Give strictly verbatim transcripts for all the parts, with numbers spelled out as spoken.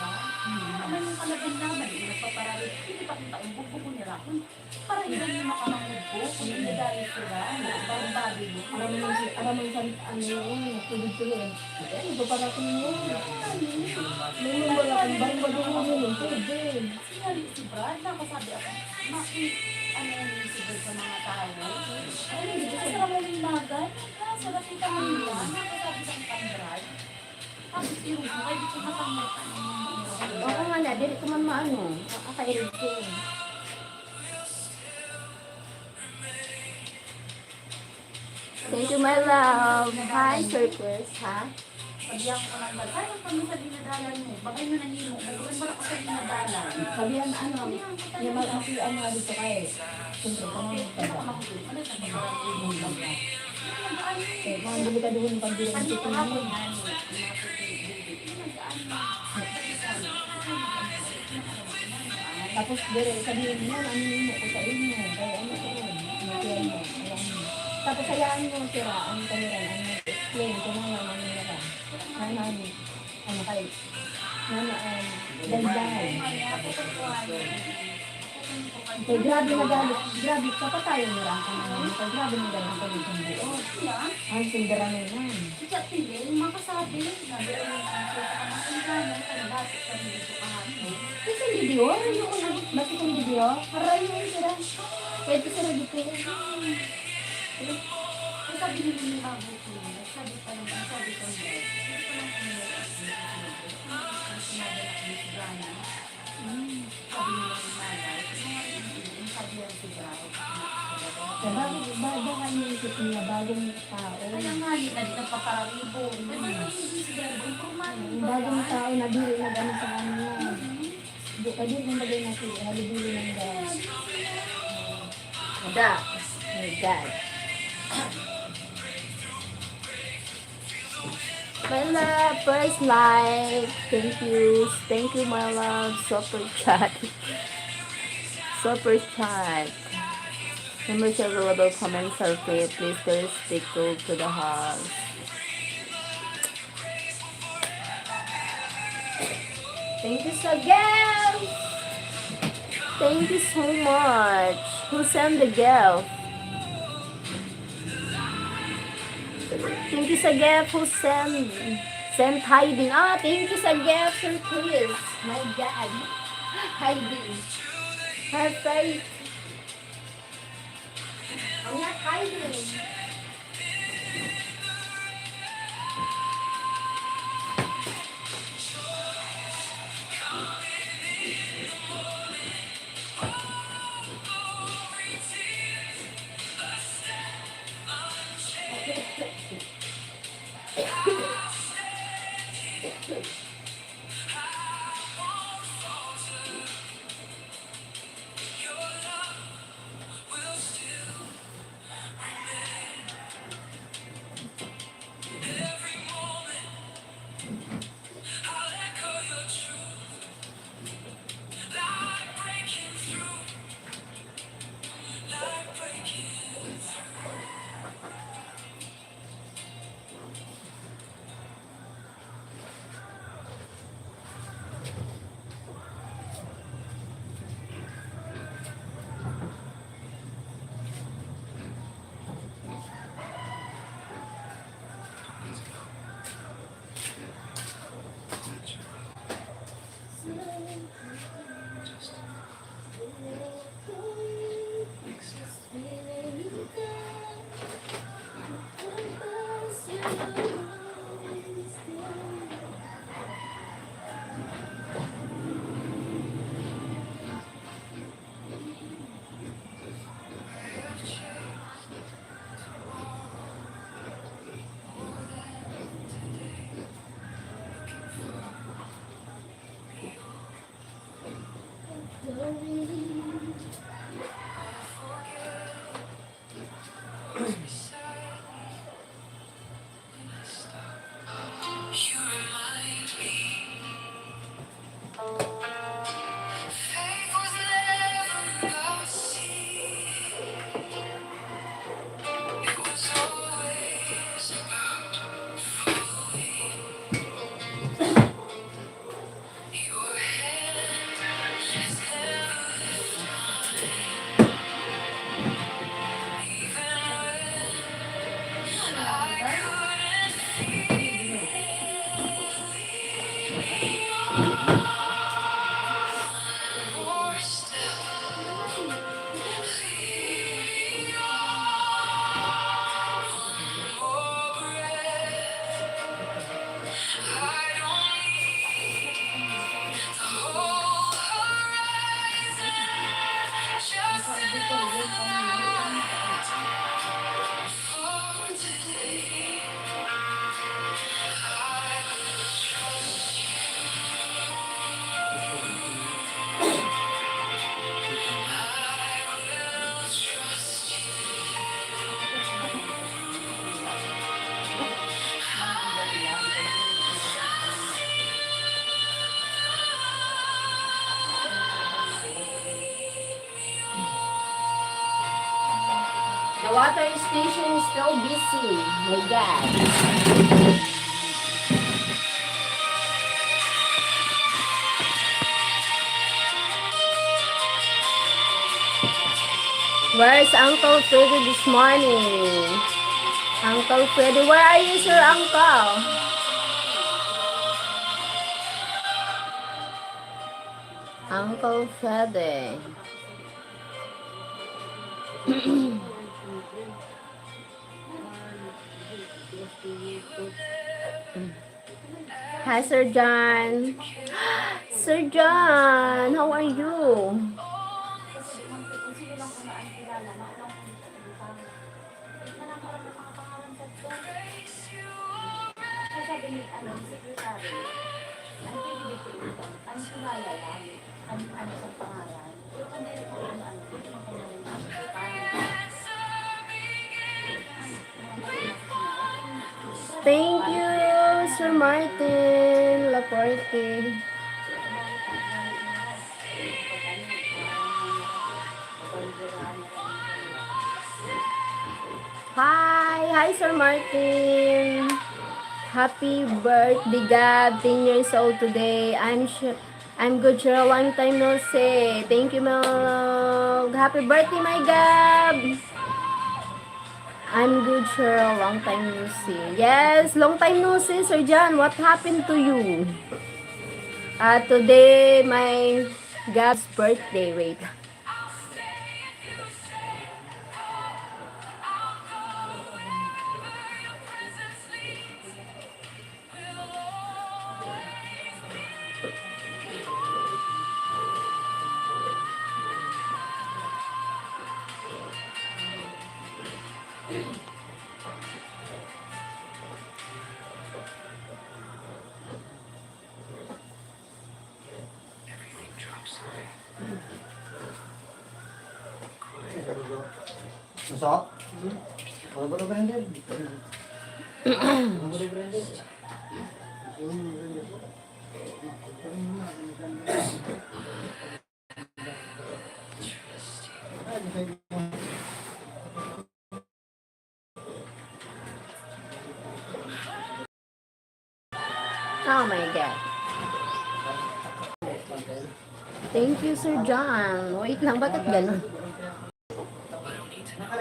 Ano yung kalaban-laban? Yung nagpaparari, hindi pa kita ang bubuko nila. Para hindi mo makamangod ko, kung hindi dahil sila, barbago mo. Aram mo si, aram mo sa ano yun, tubig ko yun. Ano ba para kung yun? May mga wala kang barbago mo yun, pwede. Sinali si Brad, nakasabi ako, maki, ano yun si Brad sa mga tao? Ay, hindi ko sa mga lagan. Nasa nakita mo nila, nakasabi sa kang Brad. Tapos yung buhay, di ko matanggal. Oo nga na, dili ko man maano, makakairig ko eh. Thank you, my love. Hi, Sir Chris, ha? Sabihan ko lang ba, sayang kami sa dinadalan mo. Bagay mo nahimo, bagay mo lang sa dinadalan. Sabihan, ano, yung mag-, ano, ano dito kay, siyempre, kung ano ka ba? Ano sa mga Eh, mga delikado yung pagdira ng sitwasyon. Tapos, dire, sabihin mo, ano nimo ko sa inyo? Kaya ano ko, ano ko, ano ko. Tapos, hayaan mo, sira, ang kamera, ang mag-explain kung ano, ano nila. Ano, ano, ano kay, ano, um, dandan. Kay grabe na galit, grabe, papatayan mo lang kung ano, kay grabe na galit ang pagiging buo. Ang sundara na yan. Sa tiling, makasabi, sabi ko, "Ang susa ka ng sundara, kalabati kami dito kahapon." Kasi video, ano yung una, basta kung video, aray yung sira. Pwede sira dito. Ang sabi nila ni Abo ko, sabi pa lang, ang sabi ko, "Hindi ko lang kung may sinabi ko, sinabi ko, sinabi ko, sinabi ko." Hmm. Sabi nila ni Mama, yung mga iinom, sabi yan si Brad. Sa bagong, ba-, baka iniisip niya, bagong tao. Kaya nga, yun na din ang papararibon. May mga hindi si Brad, yung pormahan Yung ba bagong yan? Tao na dili nag-ano sa kanya. Mm-hmm. Di, pwede mong bagay na siya, halibili ng dahil. Kaya, yun na. Da. My God. My love, first like. Thank you. Thank you, my love. Super chat. Super chat. Remember to share the level comment selfie. Please, there's stick to, to the house. Thank you sa gift! Thank you so much. Who send the gift? Thank you sa gift. Who send? Send hiding. Ah, thank you sa gift, Sir Chris. My God. Hiding. Her faith. I'm not hiding. The water station is still busy. My God. Where's Uncle Freddy this morning? Uncle Freddy, where are you, sir, Uncle? Uncle Freddy. Hi, Sir John. Sir John, how are you? Thank you, Sir Martin Laporte. Hi! Hi, Sir Martin! Happy birthday, Gab! Ten years old today. I'm sure, I'm good, Cheryl. Long time no see. Thank you, Mel. Happy birthday, my Gab. I'm good, Cheryl. Long time no see. Yes, long time no see, Sir John. What happened to you? Uh, today, my Gab's birthday. Wait. Masarap? Ano ba na branded? Ano ba na branded? Oh my God. Thank you, Sir John. Wait lang, bakit ganun?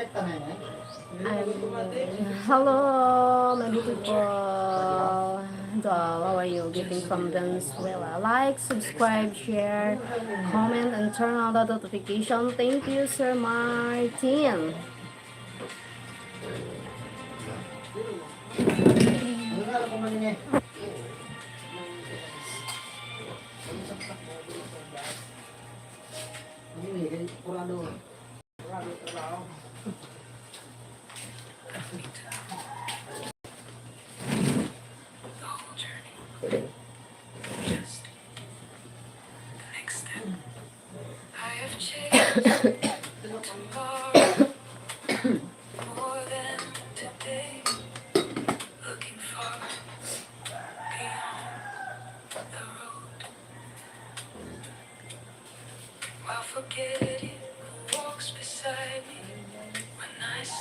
Um, hello, my beautiful doll. How are you? Greeting from Venezuela. Like, subscribe, share, comment, and turn on the notification. Thank you, Sir Martin.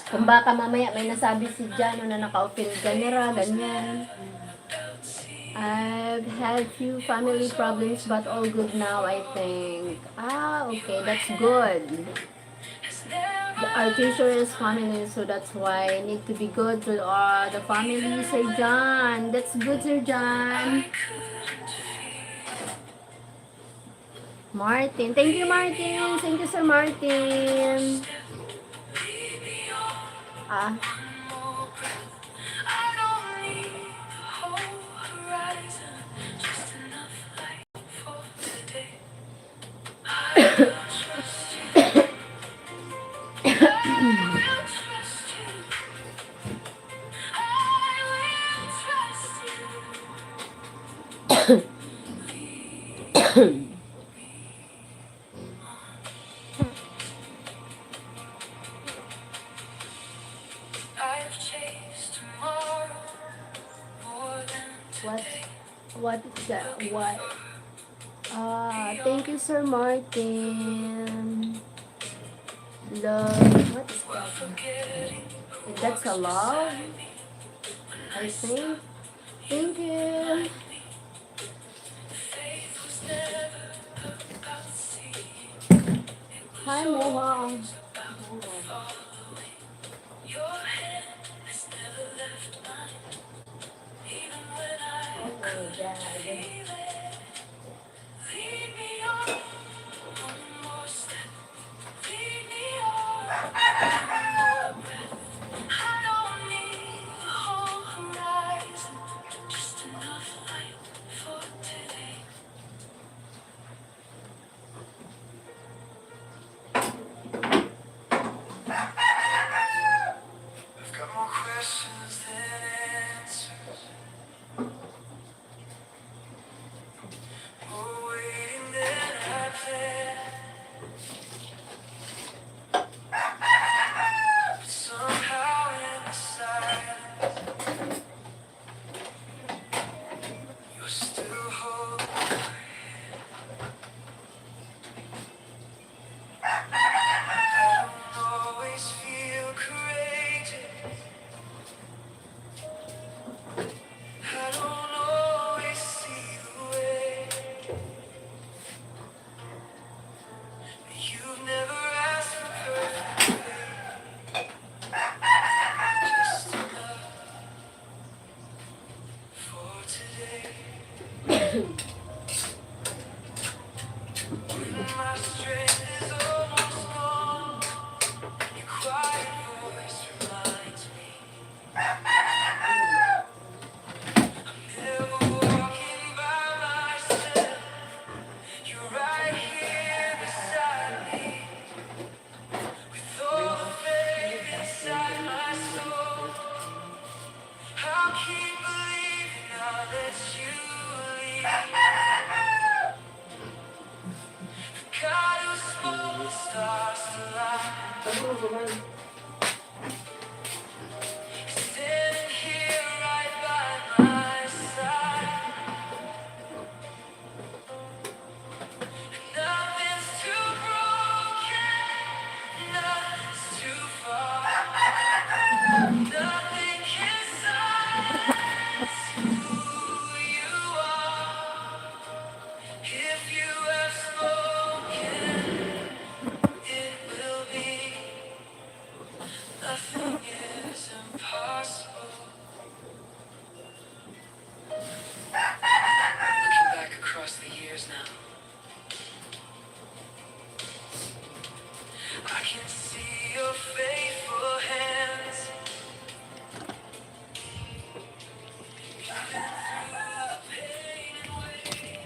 Kung baka mamaya may nasabi si Jano na naka-offend ka nira, ganyan. I've had few family problems, but all good now, I think. Ah, okay, that's good. The, our teacher is family, so that's why need to be good to, uh, the family, Sir John. That's good, Sir John. Martin. Thank you, Martin. Thank you, Sir Martin. Ah. What? What is that? What? Ah, thank you, Sir Martin. Love. What is that? That's a love, I think. Thank you. Hi, Moha. When my strength is almost gone, your quiet voice reminds me. I'm never walking by myself. You're right here beside me. With all the faith inside my soul, I'll keep believing now that you lead. The God who spoke the stars to life is standing here right by my side. Nothing's too broken, nothing's too far. Nothing can silence who you are. If you have spoken, it will be. Nothing is impossible. Looking back across the years now, I can see your faithful hands. You've been through the pain and waiting.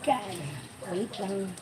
Kan, wait lang.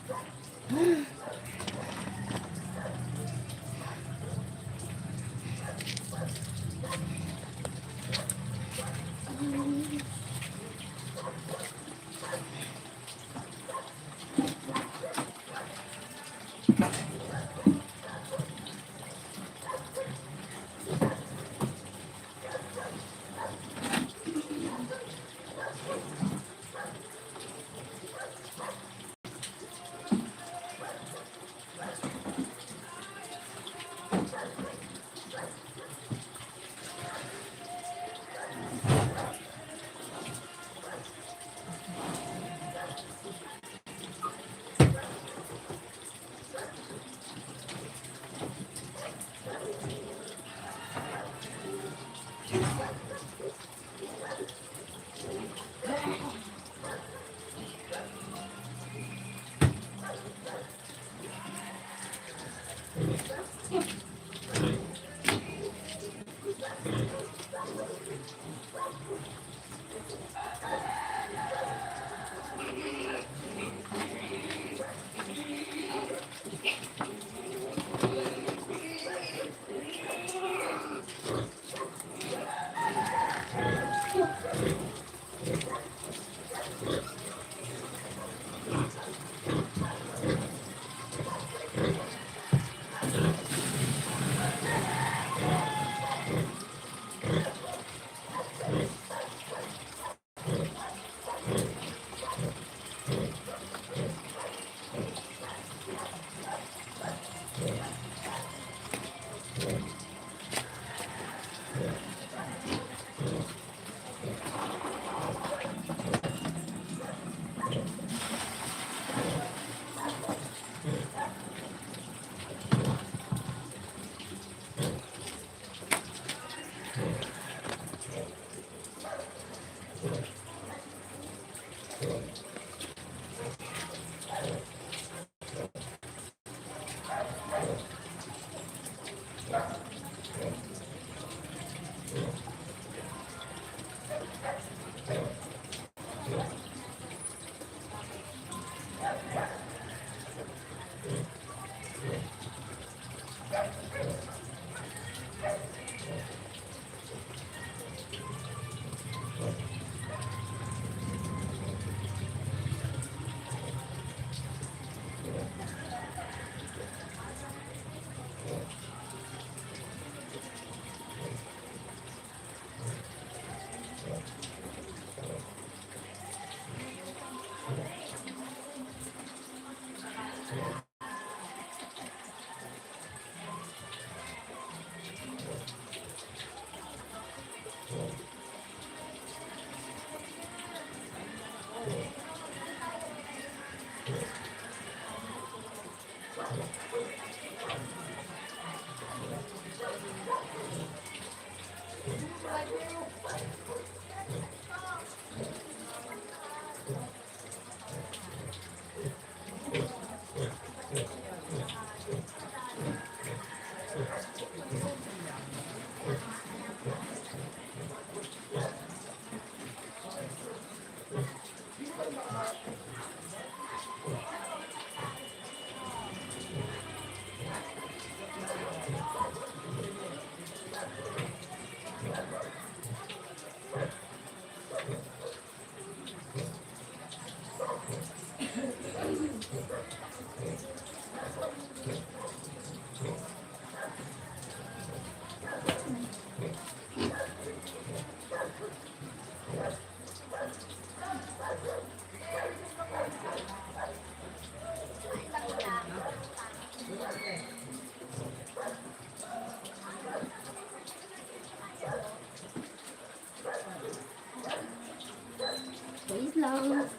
Wait lang.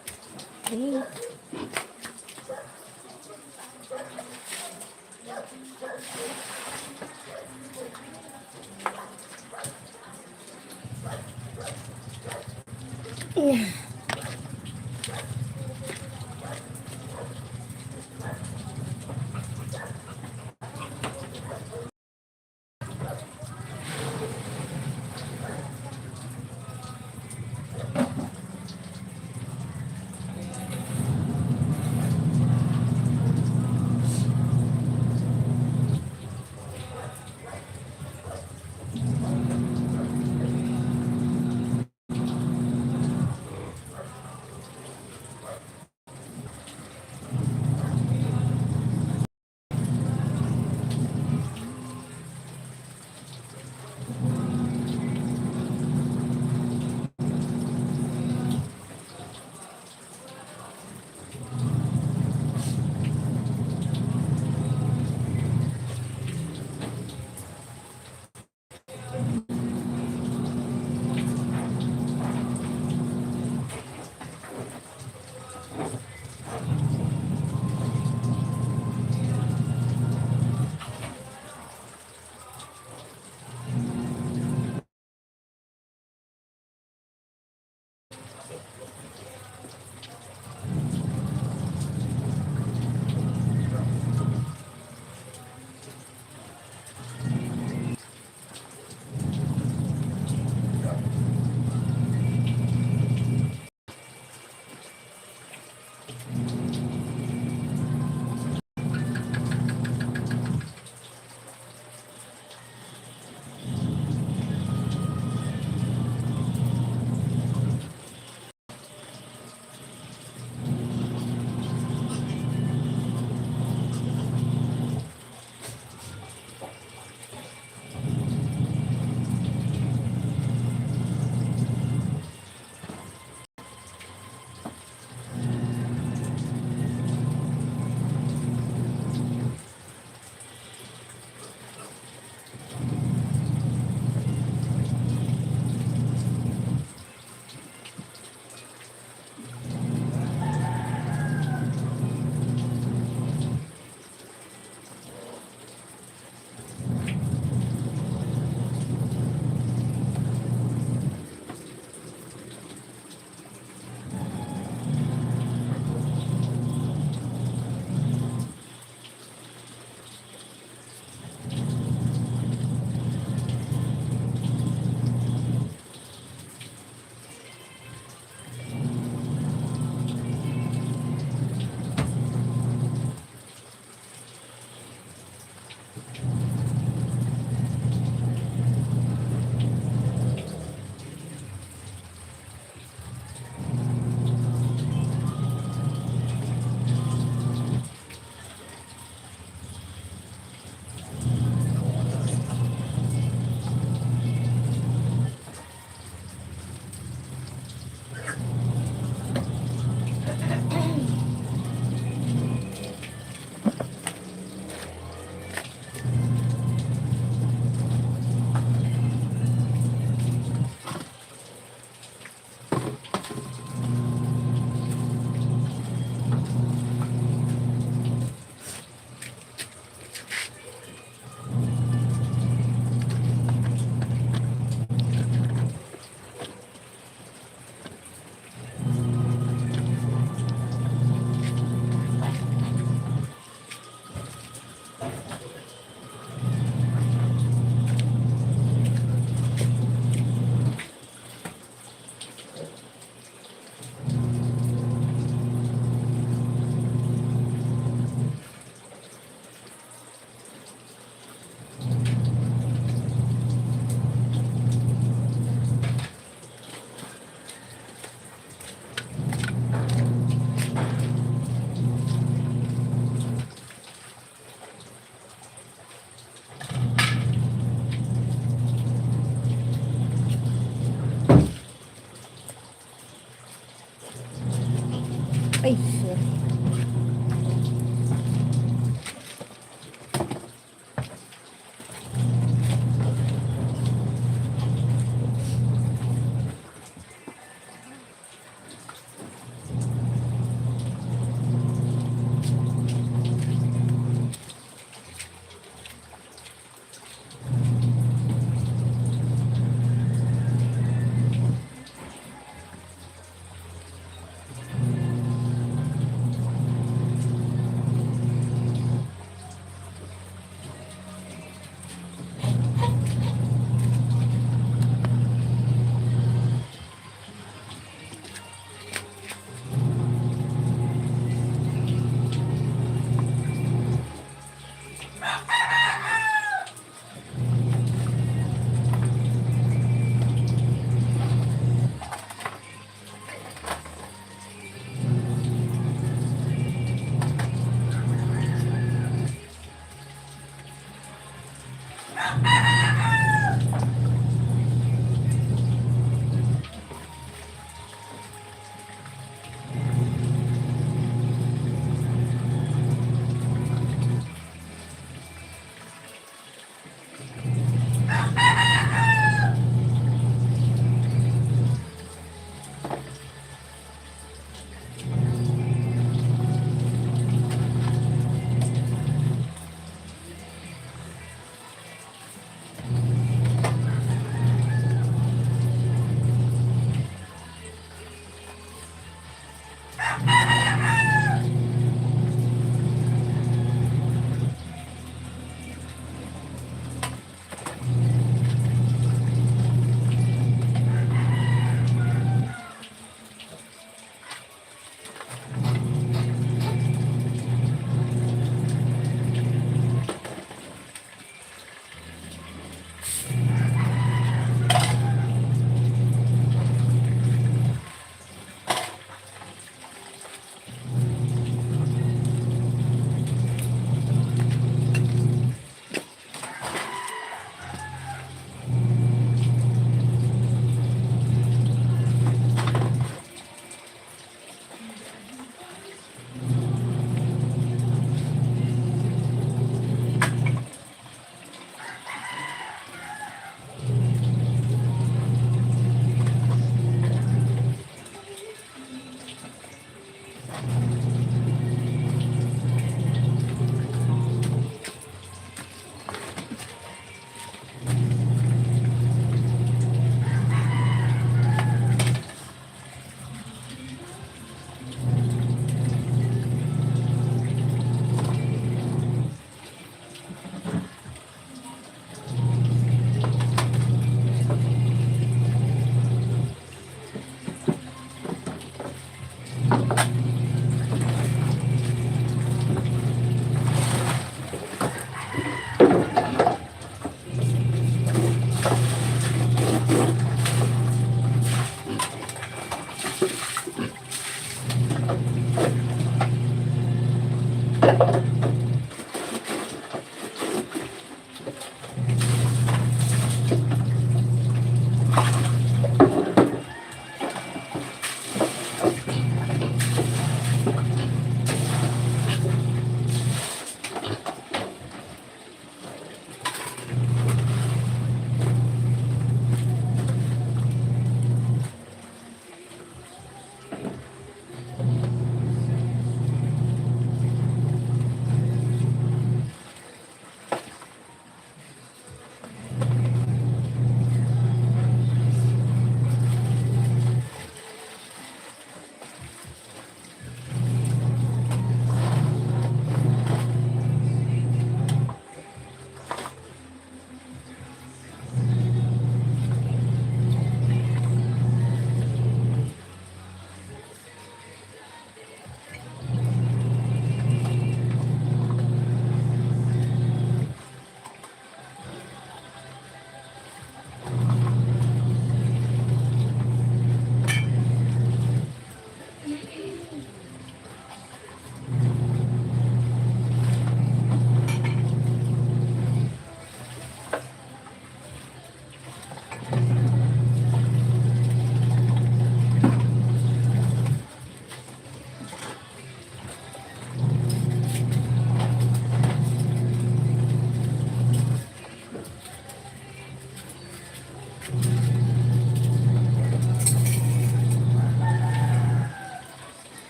Wait.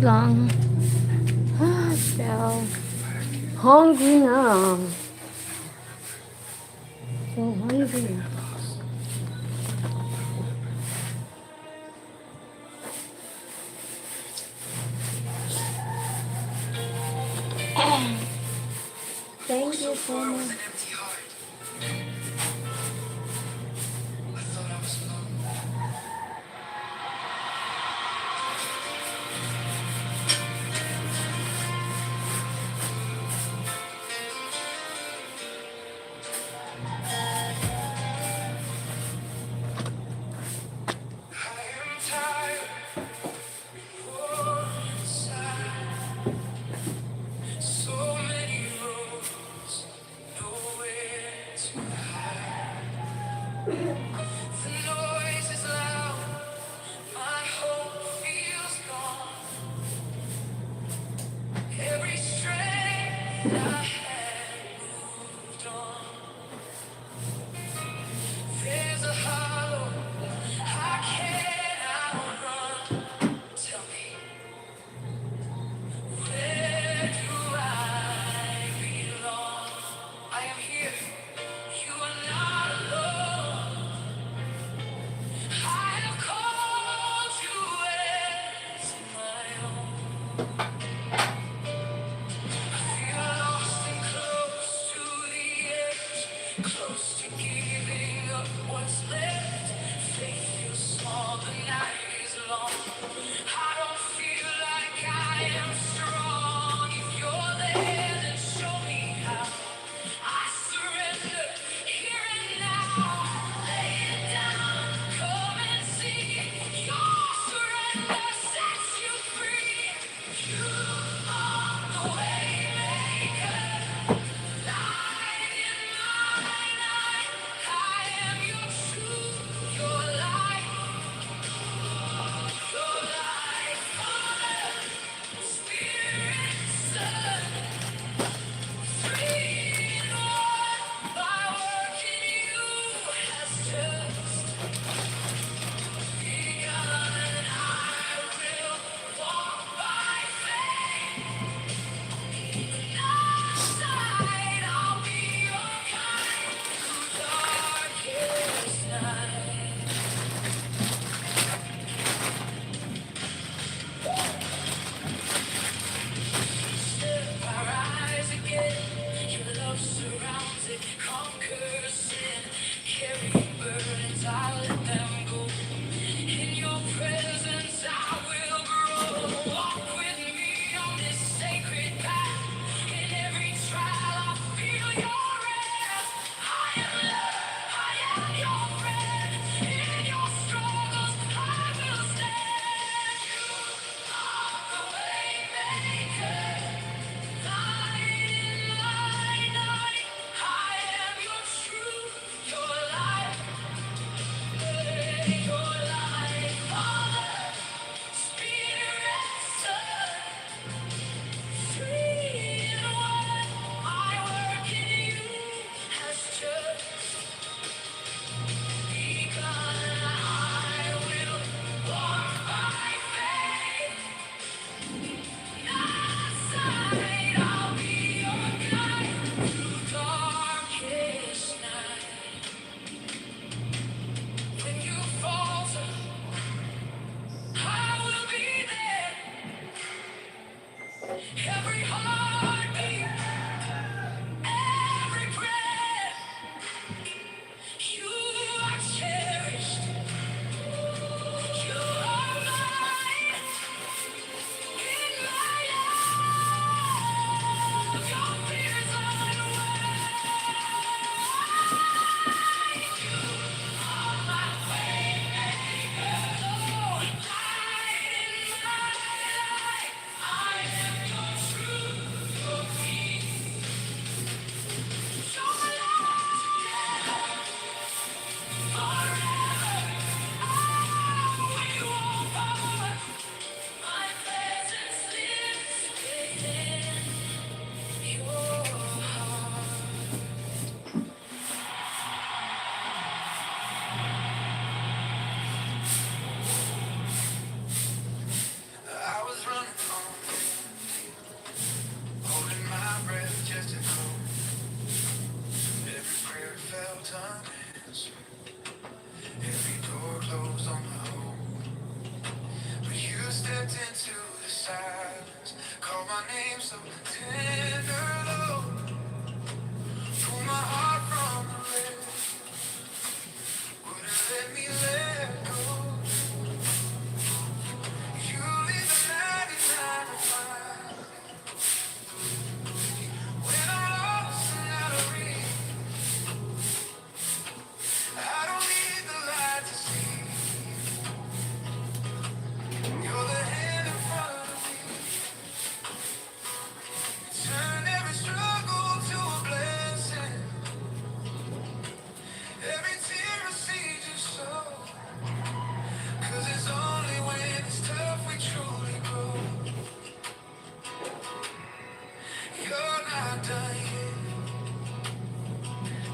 Lang. Ah, so hungry na. So hungry na. Thank you so much.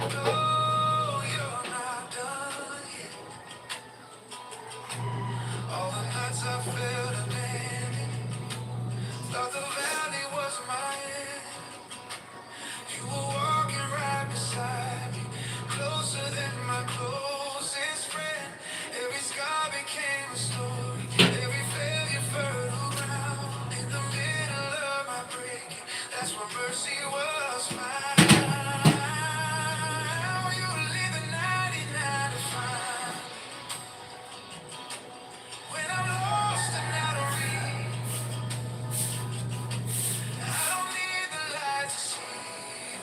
No, you're not done yet. All the nights I felt abandoned, thought the valley was my end. You were walking right beside me, closer than my closest friend. Every scar became a story, every failure fertile ground. In the middle of my breaking, that's when mercy was found. You leave the ninety-nine to find me. When I'm lost and out of reach, I don't need the light to see you.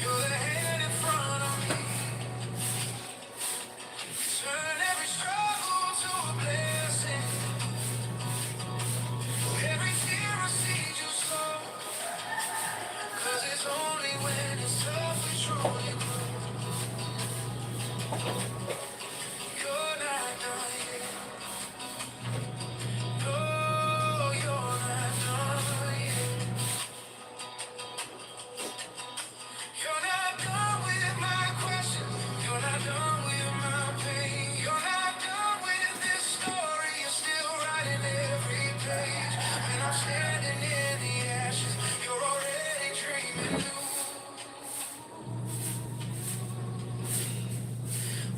You're the hand in front of me. Turn every struggle to a blessing. Every tear I see you slow. 'Cause it's only when it's tough we truly grow. You're not done yet. No, you're not done yet. You're not done with my questions. You're not done with my pain. You're not done with this story. You're still writing every page. When I'm standing in the ashes, you're already dreaming new.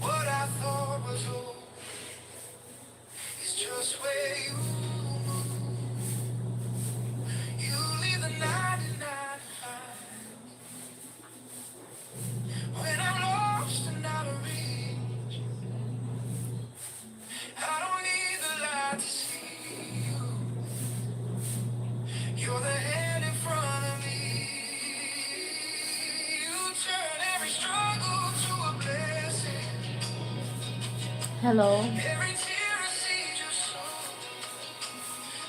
What I thought was over is just where you move. You leave the ninety-nine to find me. When I'm lost and out of reach, I don't need the light to see you. You're the hand in front of me. You turn every struggle to a blessing. Hello. Every tear I see you slow.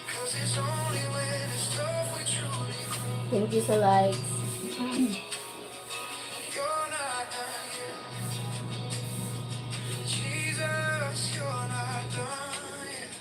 'Cause it's only when it's tough we truly grow. Thank you sa likes. You're not done yet. Jesus, you're not done yet.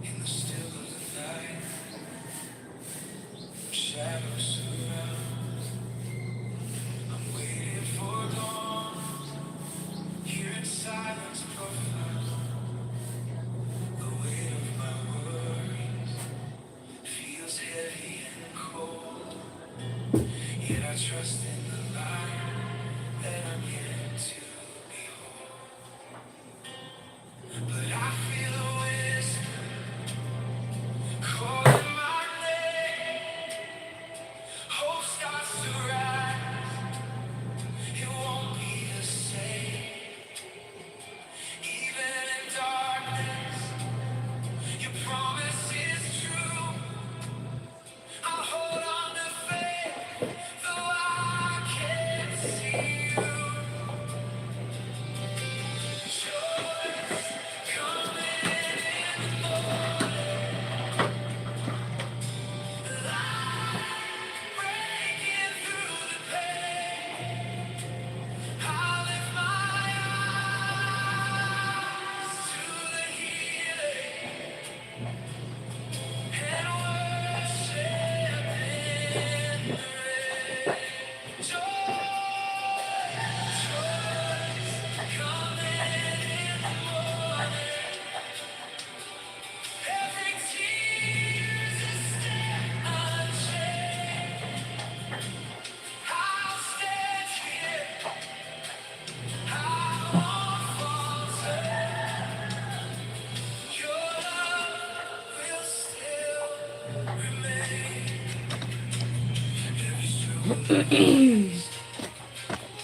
In the still of the night, when shadows surround, I'm waiting for dawn. Here in silence profound, the weight of my worries feels heavy and cold. Yet I trust in the light that I'm yet to behold. But I feel a whisper calling my name. Hope starts to rise. It won't be the same. Even in darkness, your promise is true. I'll hold on to faith, though I can't see you. Joy's coming in the morning. Light breaking through the pain. I lift my eyes to the healing.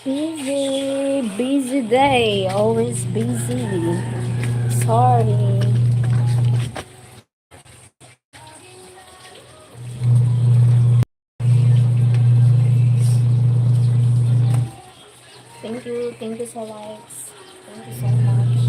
Busy, busy day, always busy. Sorry. Thank you, thank you so much. Thank you so much.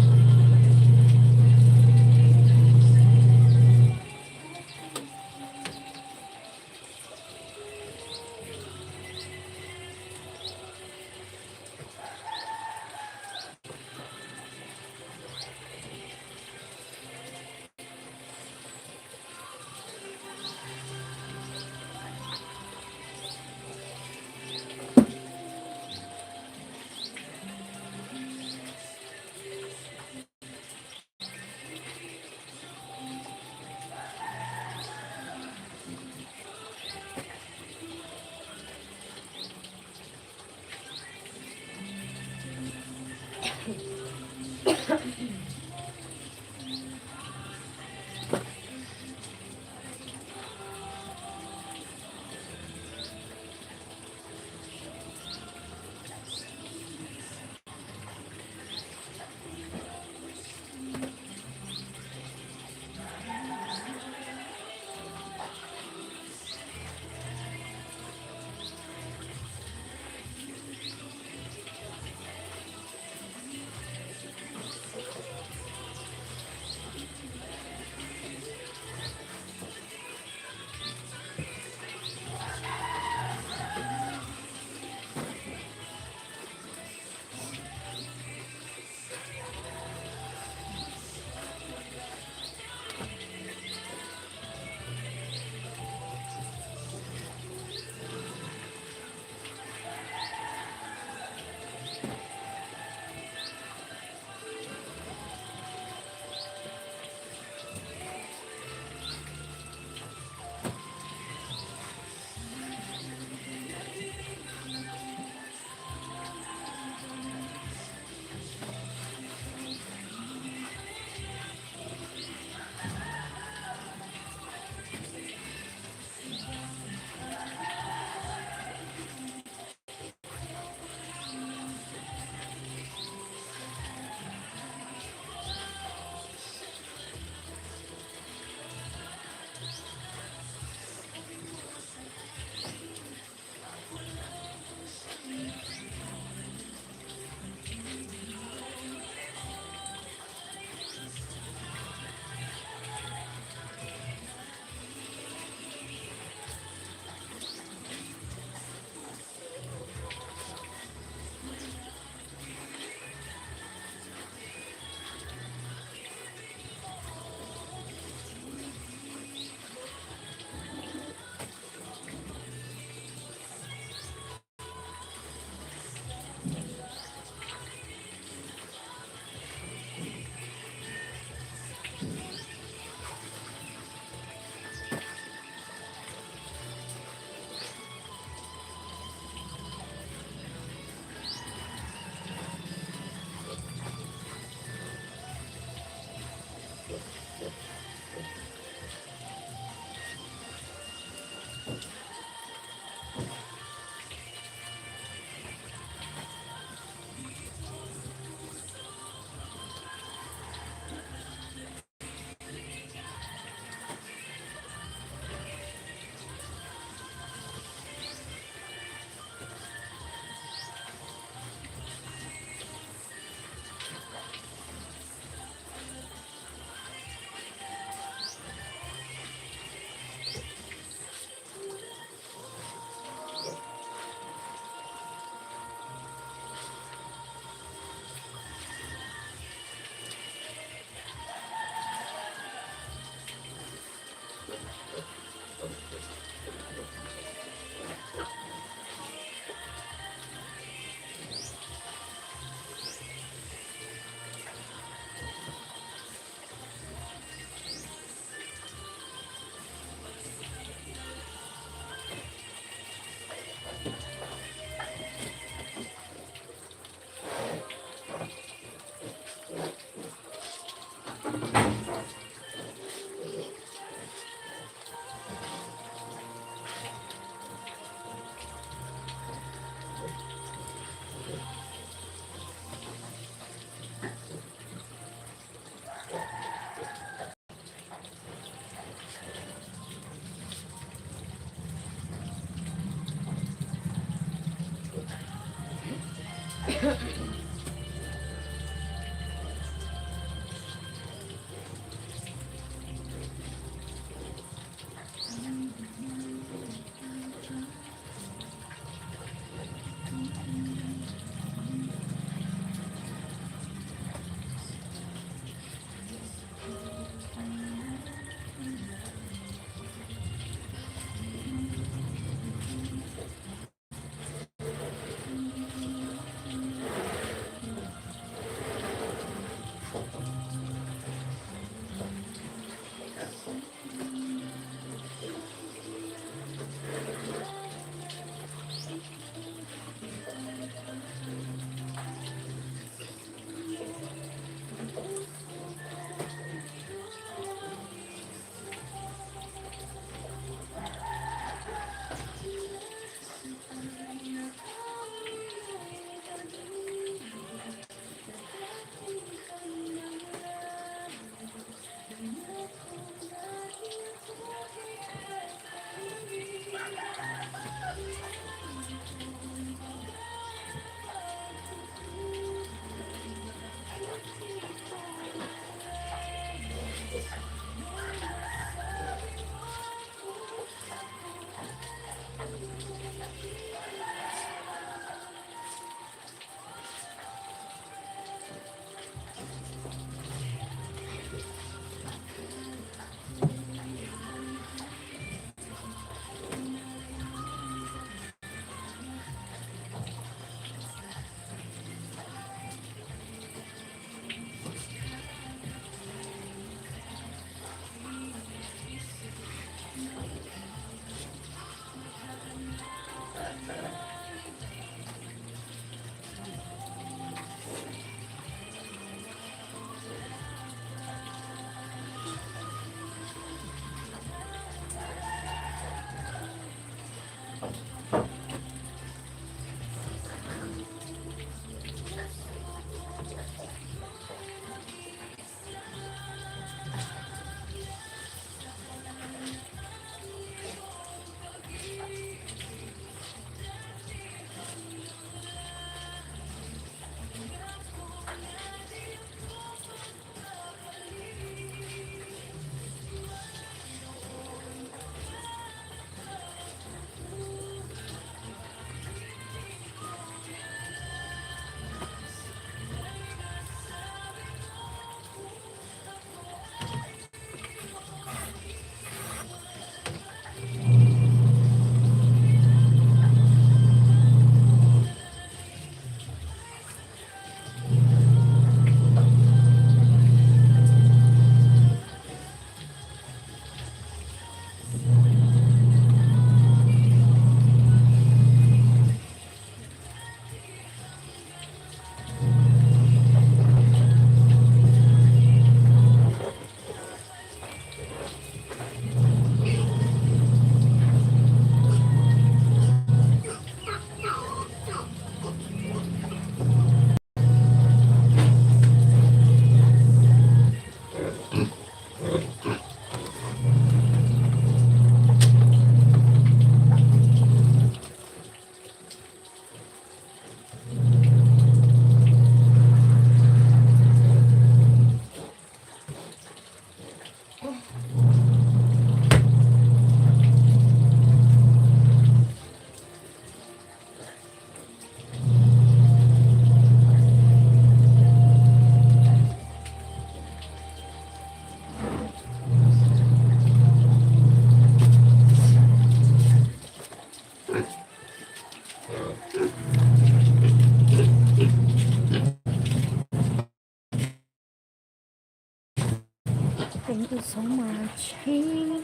So much. Hey.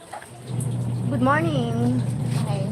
Good morning. Hi.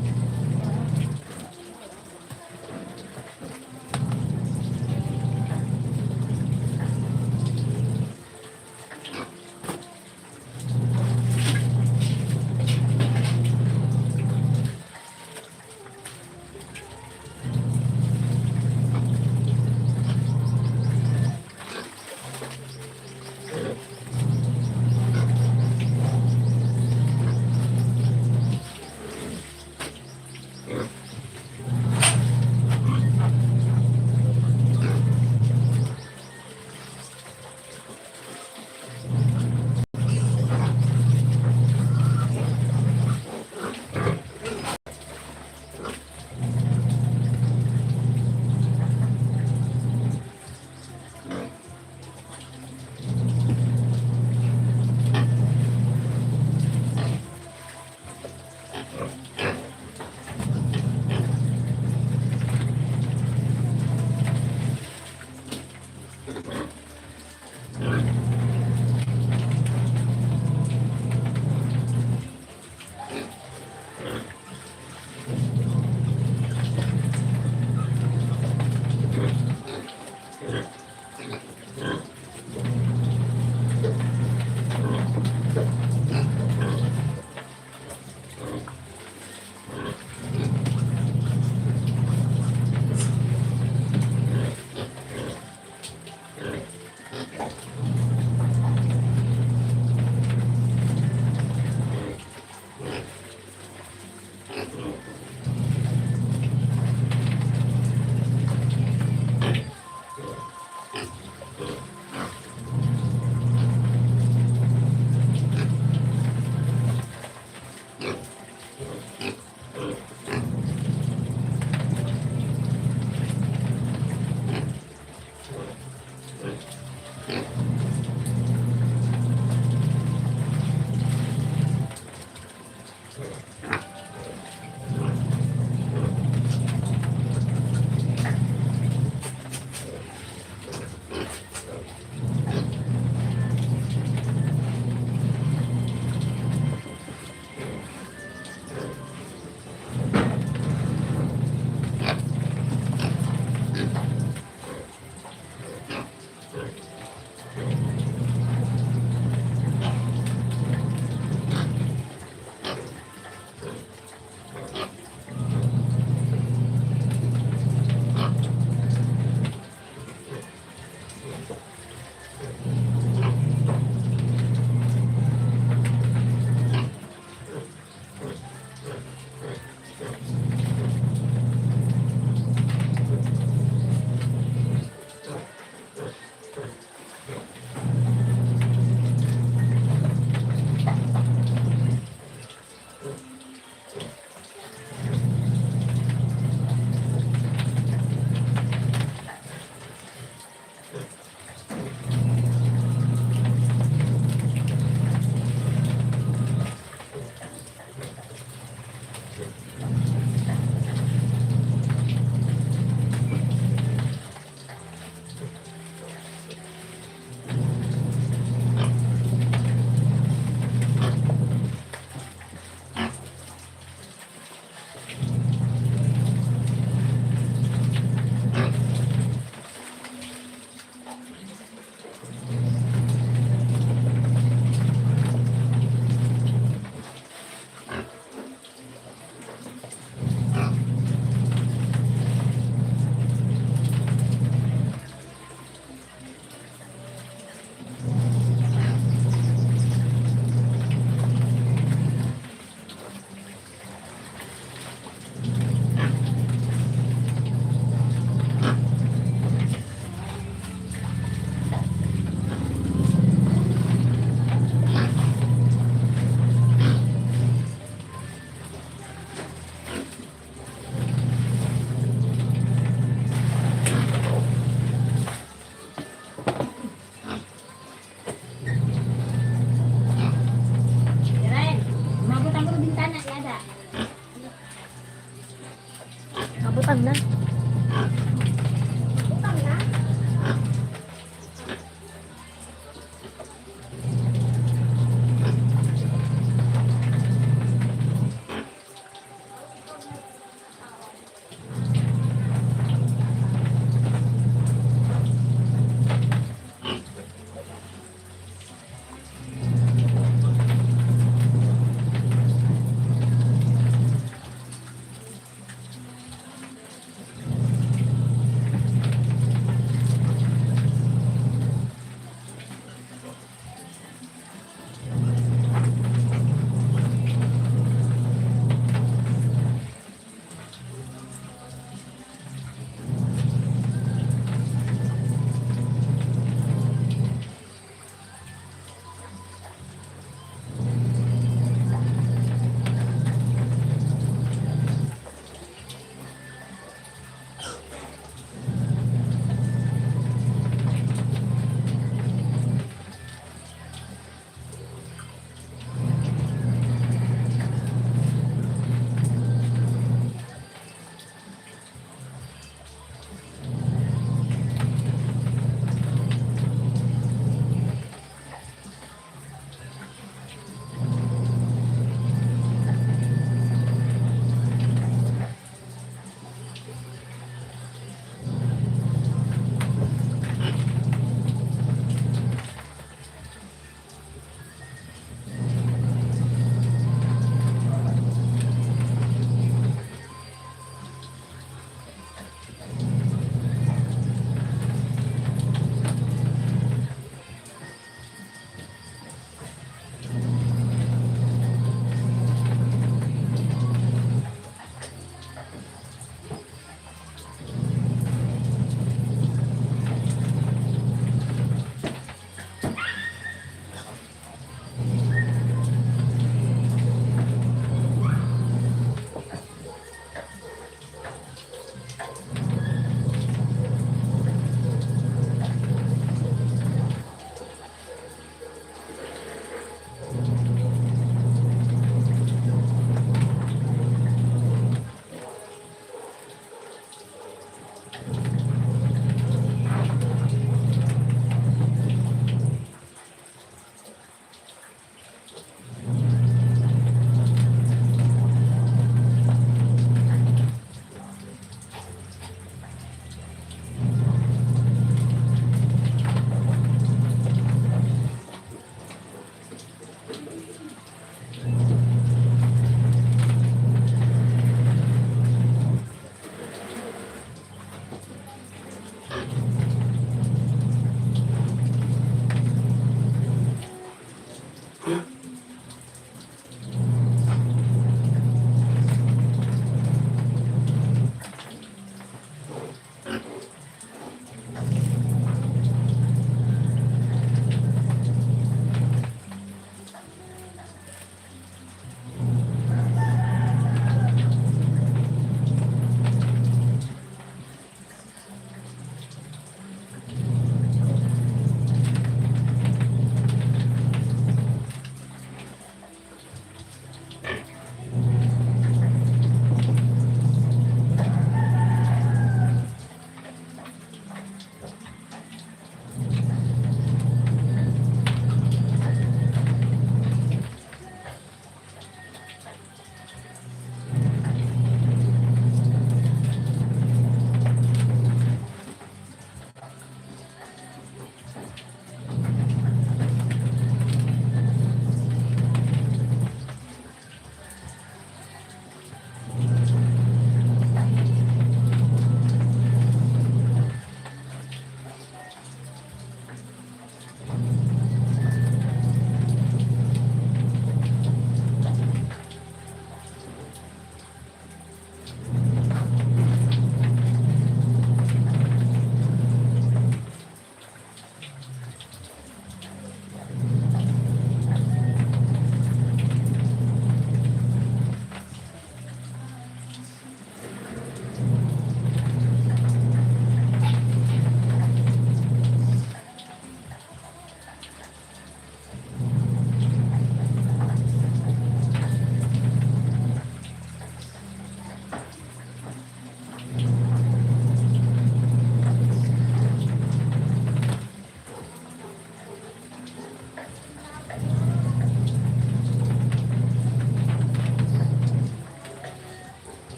Diren, umabot ang bintana, yada. Abutang na. Abutang na?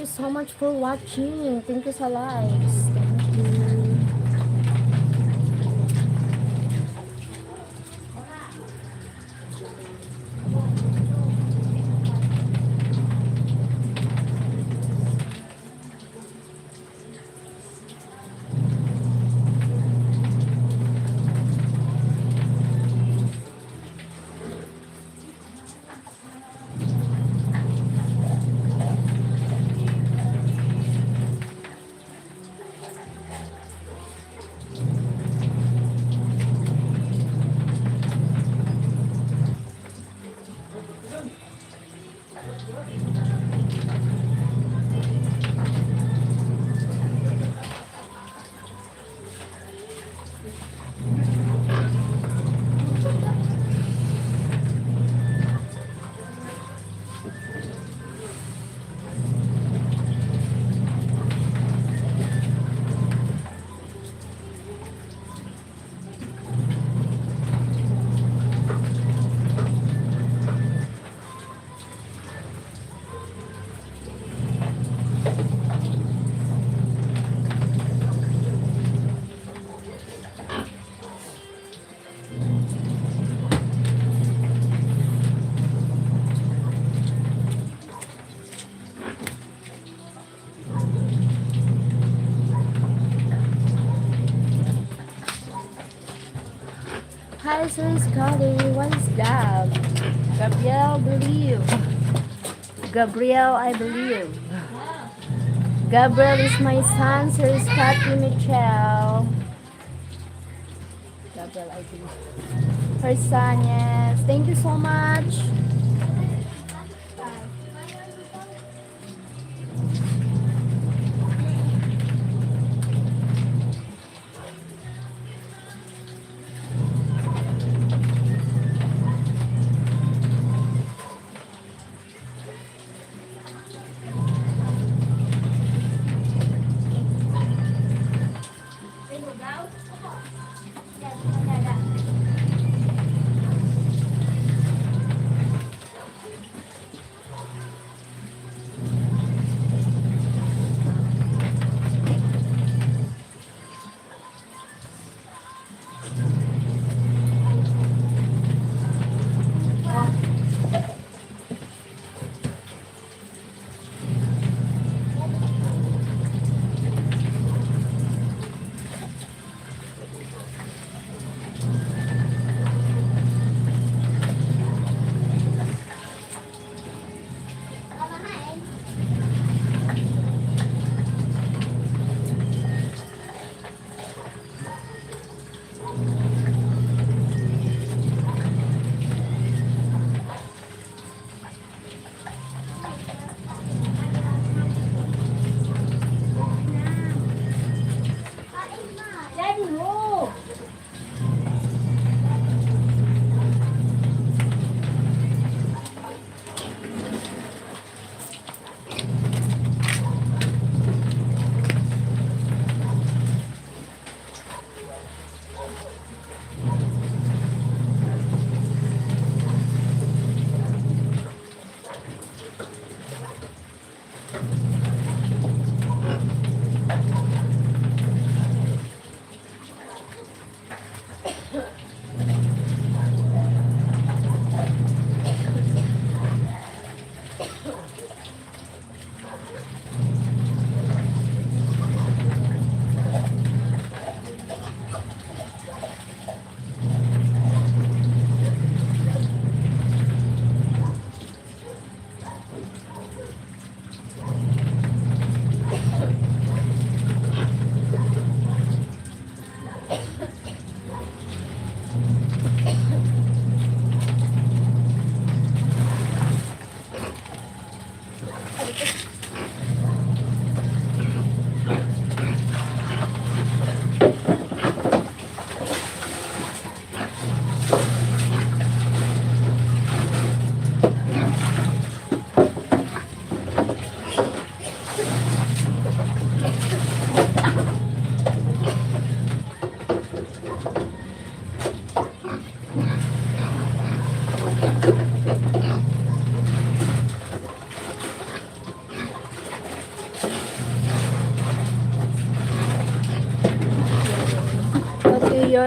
so much for watching. Thank you sa likes. Thank you. Hi, Sir Scotty. What is that? Gabriel, believe. Gabriel, I believe. Gabriel is my son, Sir Scotty Michelle. Gabriel, I believe. Her son, yes. Thank you so much.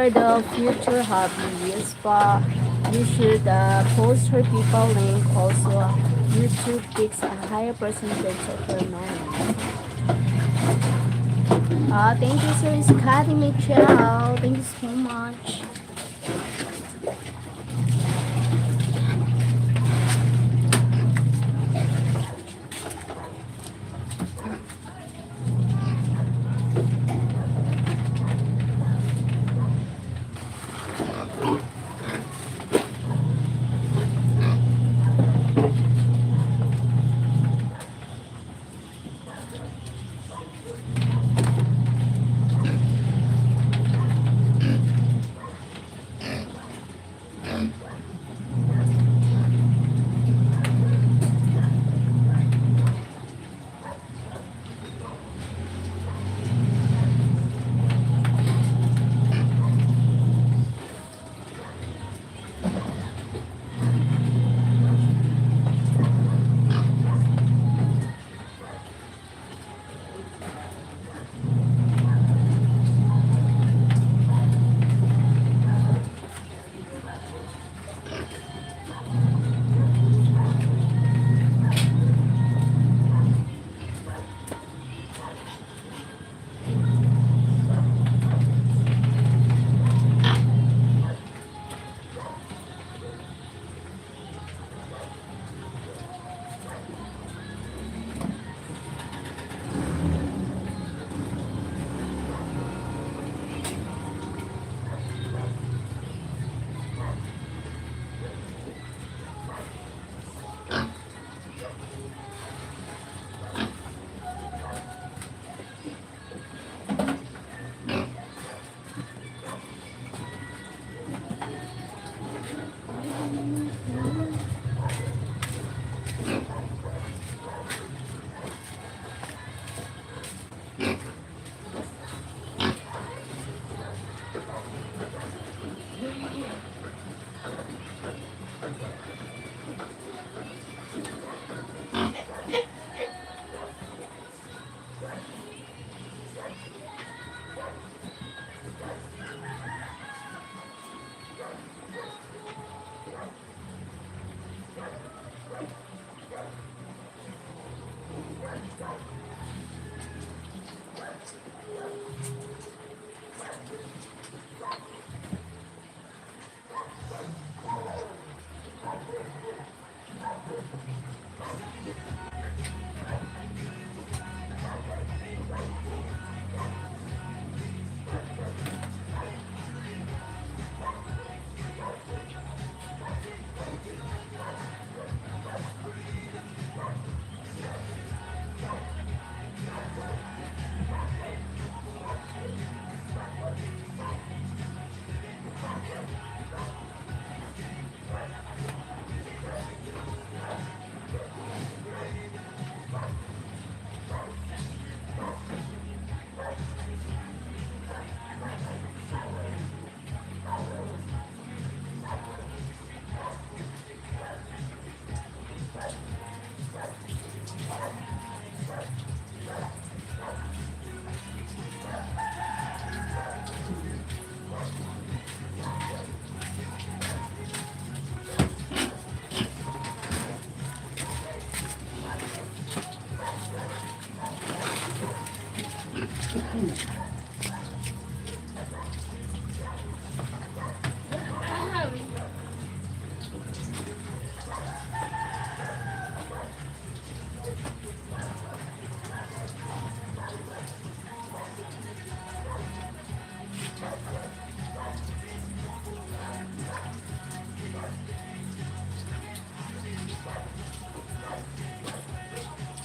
For the future hobby, yes pa, you should uh, post her PayPal link. Also, YouTube takes a higher percentage of your money. Uh, thank you, Sir Scotty Mitchell. Thank you so much.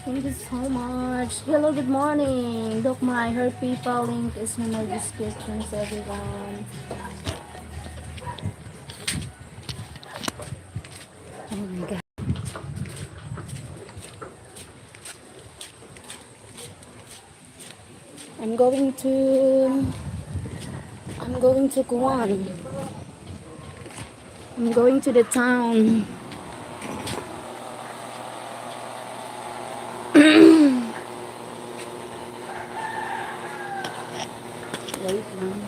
Thank you so much. Hello, good morning. Look, my her PayPal link is in my descriptions, everyone. Oh my God. I'm going to, I'm going to Kuan. I'm going to the town. Wait lang.